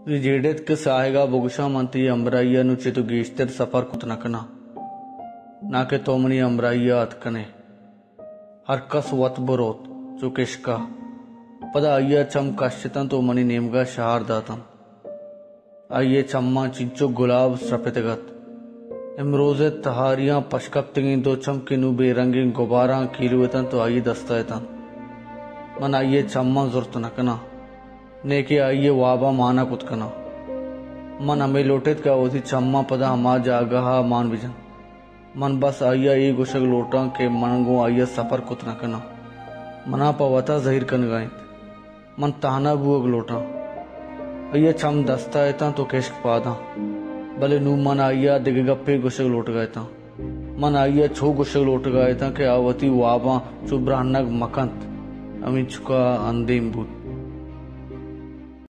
نی جیڑ ایت کہ ساہگ ءَ بگوشاں، من تئی ہمراہی ءَ نوں چد ءُ گیشتر سپر کت نہ کناں، ناں کہ تو منی ہمراہی ءَ اتک کن ئے۔ ہر کس وت بروت چو کشک ءَ۔ پدا آئی ءَ چم کش اتنت ءُ منی نیمگ ءَ شہار داتنت۔ آئی ءِ چماں چنچو گلاب سرپتگ ات۔ امروز ءِ تہاریاں پشکپتگیں دو چم کہ نوں بے رنگیں گباراں کیلو اتنت ءُ آئی ءِ دست ءَ اتنت۔ من آئی ءِ چماں زرت نہ کناں، نئیکہ آئی ءِ واباں مانا کت کناں۔ من ہمے لوٹ ایت کہ آ وتی چماں پدا ہما جاگہ ءَ مان بجنت۔ من بس آئی ءَ اے گوشگ لوٹاں کہ من گوں آئی ءَ سپر کت نہ کناں۔ من ءَ پہ وت ءَ زہیر کنگ ءَ انت۔ من تہنا بوہگ لوٹاں۔ آئی ءِ چم دست ءَ اتاں تو کشک پاداں۔ بلے نوں من آئی ءَ دگہ گپے گوشگ لوٹگ ءَ اتاں۔ من آئی ءَ چو گوشگ لوٹگ ءَ اتاں کہ آ وتی واباں چو برہنگ مہ کنت، ہمینچک ءَ اندیم بوت۔